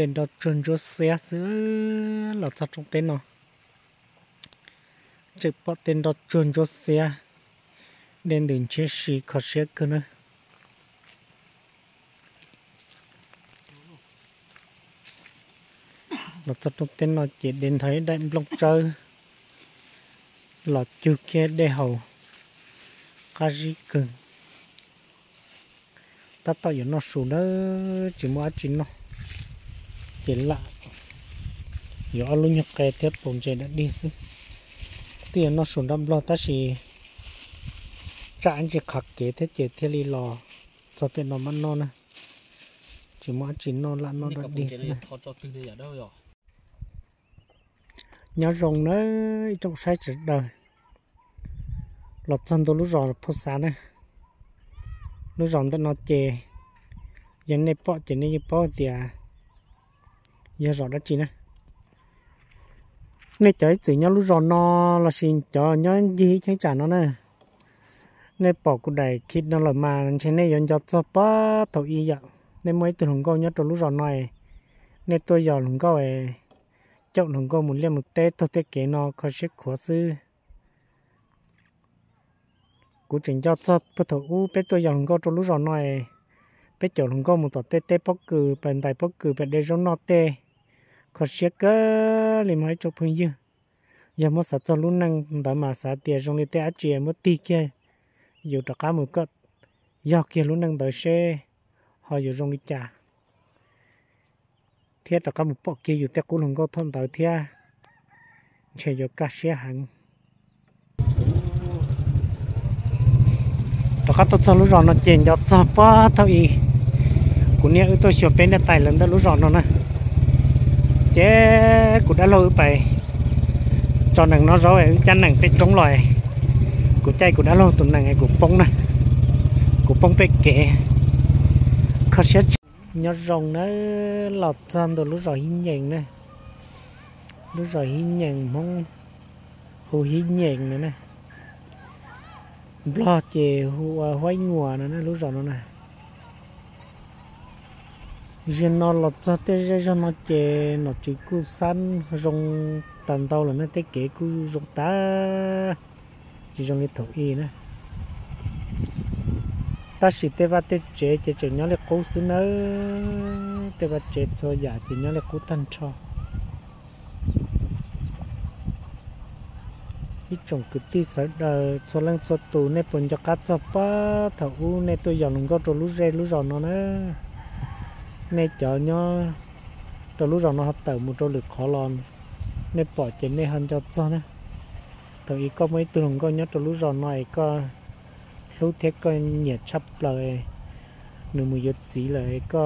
Tej nroj tsuag ntsuab xiab xwb, los txog rooj teb no tseem pom tej nroj tsuag ntsuab xiab, dej ntws ntshiab si kho siab kawg na. Los txog rooj teb no ces de nthos ib daim nplooj tsawb los cug kiag dej haus qab zib kawg. Tab tom yuav noj su na, tsis muaj dab tsi noj, ces lam yuav ob lub nyuag qe thiab paus ntses dam dig xwb. Twb yuav noj su nroj nplog tab sis tsam ntsis qhov kev thiab ces thiaj li los txog pem no mam noj na. Tsis muaj dab tsi noj, lam noj dam dig xwb na. Nyob zoo na ib tsoom saib sawv daws, los txog ntua lub zos Phauj Xav na. Lub zos ntawm no ces yog nej pom ces nej yeej paub tias yog zos dab tsi na. Nej cov ib txwm nyob lub zos no lossis cov nyob ncig ib cheeb tsam no na, nej pom kuv daim khi no lawm mas ntshe nej yuav nco txog puag thaum ub yom. Nej muaj ib tug hluas nkauj nyob rau lub zos no, nej tuaj yos hluas nkauj, caum hluas nkauj mus liaj mus teb taug tej kev no kho siab khuav xwb. Kuv tseem nco txog puag thaum ub peb tuaj yos hluas nkauj rau lub zos no, peb caum hluas nkauj mus tom tej teb pob kws, pas ntais pob kws, pas de zaub noj tej, kho siab kawg li mas ib tsoom phooj ywg. Yog muab xav txog lub neej ntawd mas xav tias zoo li tej dab tsi muab tig kiag yus rov qab mus kom yog kiag lub neej ntawd seb ho yuav zoo li cas, thiab rov qab mus pom kiag yus tej qub hluas nkauj thaum ntawd thiab, ntshe yuav kaj siab heev. Rov qab tuaj txog lub zos no ces nco txog puag thaum ub kuv niam wb tuaj xyuas peb niam tais lawv ntawm lub zos no na. Ces kuv dab laug wb pais tso nees noj zaub, wb cab nees pem roob los, kuv caij kuv dab laug tus nees kuv poob na, kuv poob pem kev, kho siab tshaj. Nyob zoo na, los txog ntua lub zos Hib Nyees na. Lub zos Hib Nyees Hmoob hu Hib Nyees no na, Nplog ces hu ua Huaib Nyuas no na, lub zos no na. Zaum no los txog tej zej zog no ces nom tswv kuj xab zoo tag ntau lawm na, tej kev kuj zoo tag, tsis zoo li thaum ub na. Tab sis tej vaj tej tsev ces tseem nyob li qub xwb nawb, tej vaj tsev txhua yam ces nyob li qub tag nrho. Ib tsoom kwv tij sawv daws txhua leej txhua tus, nej puas nco qab txog puag thaum ub nej tuaj yos hluas nkauj rau lub zej lub zos no na? Nej cov nyob rau lub zos no ho tawm mus rau lwm qhov los, nej pom ces nej ho nco txog na. Thaum ub koj muaj ib tug hluas nkauj nyob rau lub zos no es koj hlub thiab koj nyiam tshaj plaws, nws mus yuav txiv lawm, koj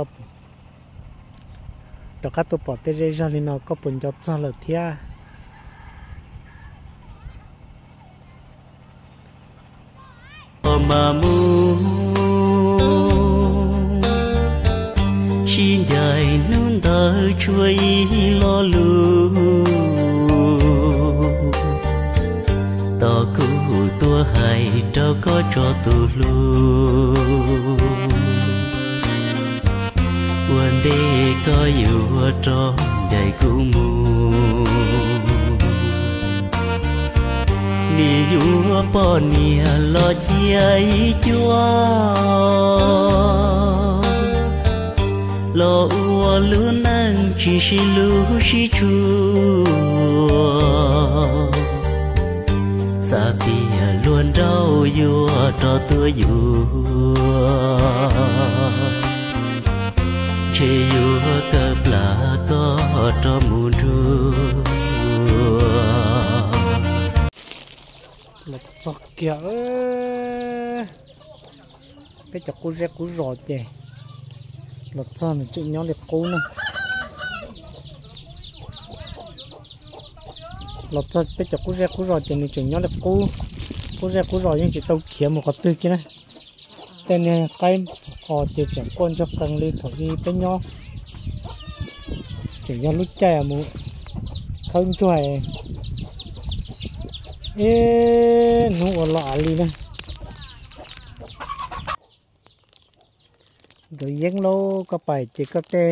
rov qab tuaj pom tej zej zog li no koj puas nco txog lawm thiab? Mas mus sib ncaim hnub ntawd tshuav ib lo lus, tos kuv tuaj hais rau koj tso tus hlub. Ua ntej koj yuav rov ncaim kuv mus, nim yuav poj niam los cia ib cuab, los ua lub neej tsis sib hlub sib tshua. Xav tias luag nraug yuav rov tuaj yuav, ntshe yuav kaw plas koj rov mus nruab. Los txog kiag peb cov qub zej qub zos ces los txog nws tseem nyob li qub na. Los txog peb cov qub zej qub zos ces nws tseem nyob li qub, qub zej qub zos yeej tsis tau khiav mus qhov twg kiag na. Tej niag qaib os ces tseem quaj ntsuag qees li thaum ub peb nyob. Tseem yog lub caij mus khawb ntsuag ib hnub ua los av li na. Nkawd yeeb lauj, koj pais ces koj tej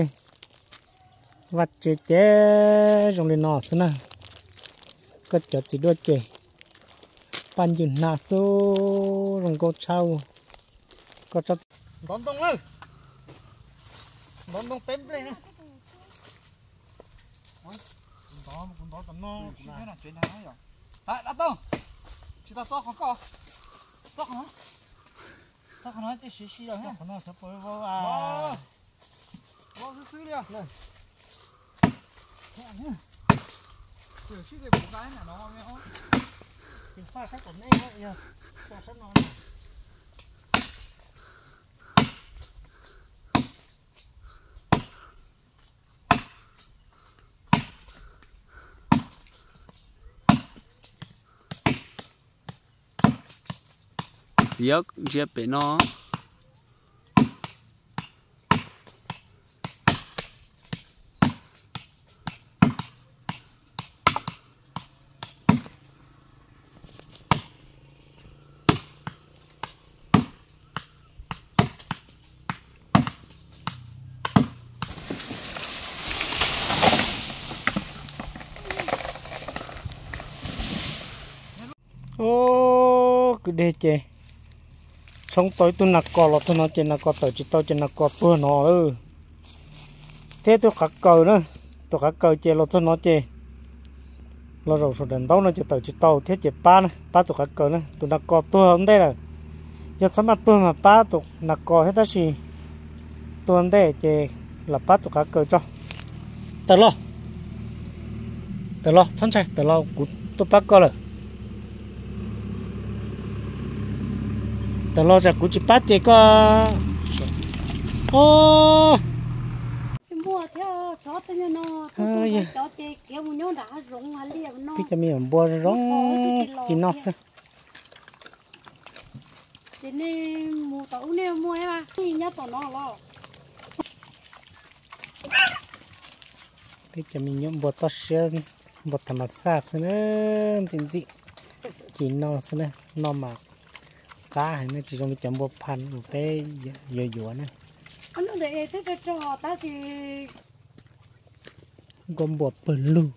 Vaj tse ces zoo li no xwb na. Koj cov txiv duaj ces paj ncw hnav xwb, zoo nkauj tshaj. Koj tsob ntov ntoo na, ntov ntoo peb nplej na. Ntov, kuv ntov tom no. Dab tau, tsis tau txob qhov koj, txob qhov no, txob qhov no ces siv si lawm. Qhov no sawv pawg vau a. Vau xwb xwb li. Sib li kuv nqa no, faj sab tom nej yog faj sab no. Txiv ntsia pem no. Ub, kwj deg ces tshoob tau ib tug nas kos los txog no ces nas kos tawm tsis tau ces nas kos tuag no lawm. Thiab tus qav kaws na, tus qav kaws ces los txog no ces los zaum saum daim ntaub no ces tawm tsis tau thiab ces pab na, pab tus qav kaws na, tus nas kos tuag ntej lawm. Yog txhob maj tuag mas pab tus nas kos thiab tab sis tuag ntej ces lam pab tus qav kaws tso. Tawm los, tawm los, txhob ntshai, tawm los kuv tuaj pab koj lawm. Tawm los tsam kuv tsis pab ces koj, o, twb cov me nyuam npua zoo zoo li no xwb. Ces nej mus tom ub nej muaj mas, nyob tom no los. Twb cov me nyuam npua toj siab, npua tham mas xaj xwb na, ntxim ntxim. Ci no xwb na, no mas qab heev ne, tsis zoo li cov npua pha uas peb yuav yuav na. Twb rog rog tab sis nkauj npua pawg lug.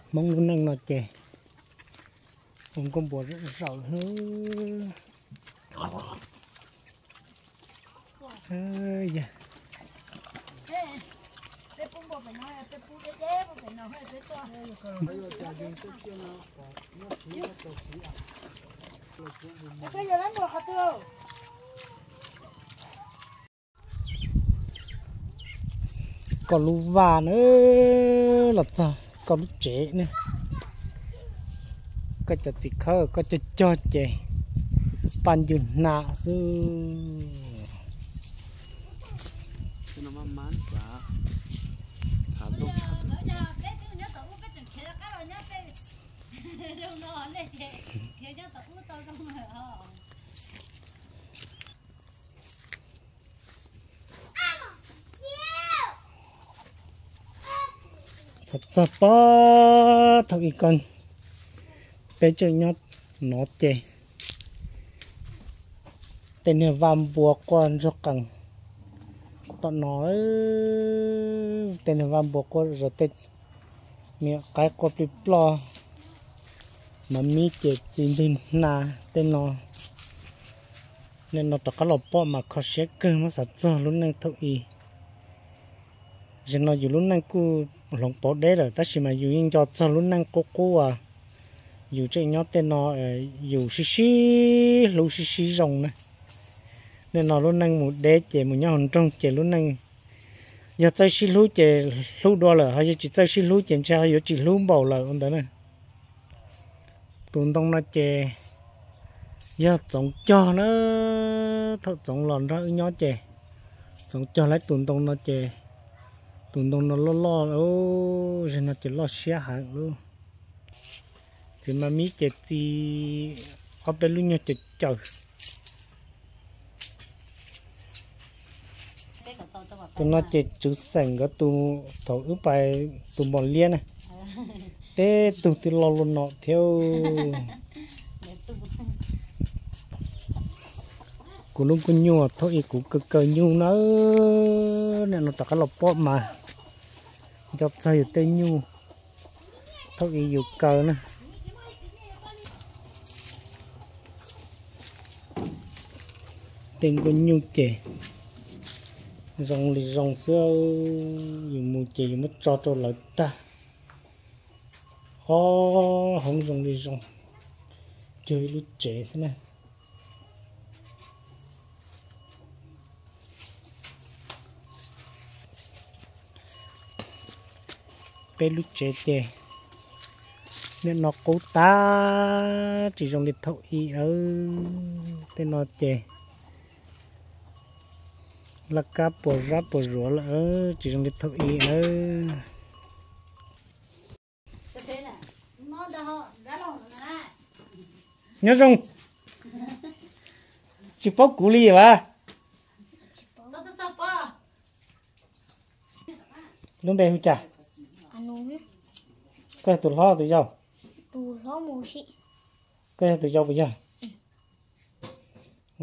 Hmoob lub neej no ces ua nkauj npua zawm zawm. Koj lub vaj na, los txog koj lub tsev na. Koj cov txiv khawb koj cog cog ces paj ncw hnav xwb. Txog txog pab thaum ub koj, peb tseem nyob no ces tej niag vaj npua quaj ntsuag qees tom no, tej niag vaj npua quaj zov tej me nyuam qaib quaj plig ploj, mas mib ces txi ntwg hnav tej no. Nim no rov qab los pom mas kho siab kawg, muab xav txog lub neej thaum ub. Zaum no yus lub neej kuj hloov pauv deb lawm tab sis mas yus yeej nco txog lub neej qub qub uas yus tseem nyob tej no, yus sib sib hlub sib sib zoo na. Nim no lub neej mus deb ces mus nyob hauv nroog ces lub neej yog txawj sib hlub ces hlub dua lawm, ho yog tsis txawj sib hlub ces ntshe ho yuav tsis hlub npaum lawm ua ntawd na. Tus ntoo no ces yog Txoov cog na, thaum Txoov los nrog wb nyob ces Txoov cog lawm tus ntoo no ces tus ntoo no loj loj, zaum no ces loj siab heev lauj. Txiv mas mib ces txi ob peb lub nyuag caws caws. Tus no ces tswv xeem nkawd tus thaum wb pais tus mos liab na, teb tug twb loj luaj no thiab. Kuv lub kuj nyuj thaum ub kuv kaw kaw nyuj na, nim no rov qab los pom mas nco txog yus tej nyuj thaum ub yus kaw na. Tej kuj nyuj ces zoo li zoo xwb, yus mus ces yus muab tso rau lawv tag. Ob hoob zoo li zoo, cuag ib lub tsev xwb na. Peb lub tsev ces nim no qub tag tsis zoo li thaum ub lawm. Tej no ces laj kab puas zab puas zuav lawm, tsis zoo li thaum ub lawm. Nyob zoo. Tsis paub kuv li as. Lub npe hu cas? Koj yog tus hlob tus yau? Koj yog tus yau puas yog?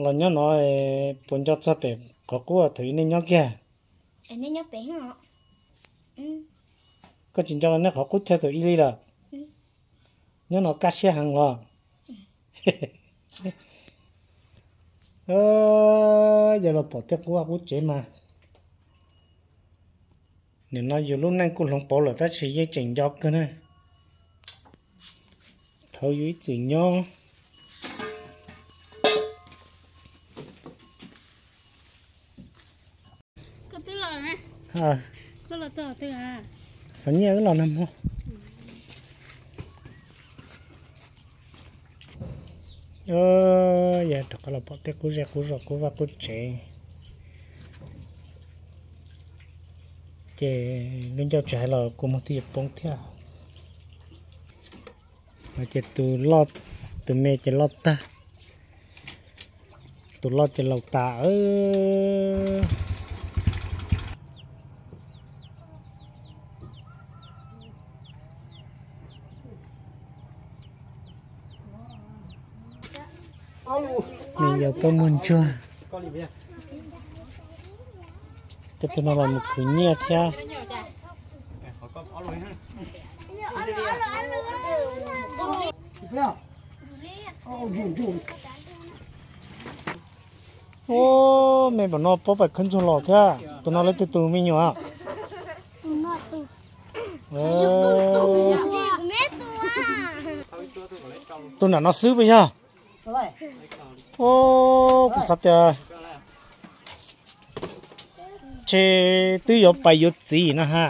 Los nyob no puas nco txog pem qhov qub thaum ub nej nyob kiag? Koj tsis nco nej qhov qub chaw thaum ub li lawm? Nyob no kaj siab heev los? Yog los pom tej qub vaj qub tsev mas nim no yus lub neej kuj hloov pauv lawm tab sis yeej tseem nco kawg na. Thaum yus ib txwm nyob. Xav nyiaj wb los nag hmo. Yog rov qab los pom tej qub zej qub zos qub vaj qub tsev, ces lub ncauj tsis hais los kua muag twb yuav poob thiab. Ces tus loj, tus me ces loj tag, tus loj ces laus tas. Nws yau tuaj muag ntsuag. Ces tus no los mus khwv nyiaj thiab. Ub, me npaum no paub pais khawb ntsuag los thiab. Tus no lawv twg tus me nyuam? Tus nram no xwb puas yog? Ub, kuv xav tias ntshe twb yuav pais yuav txiv no ha.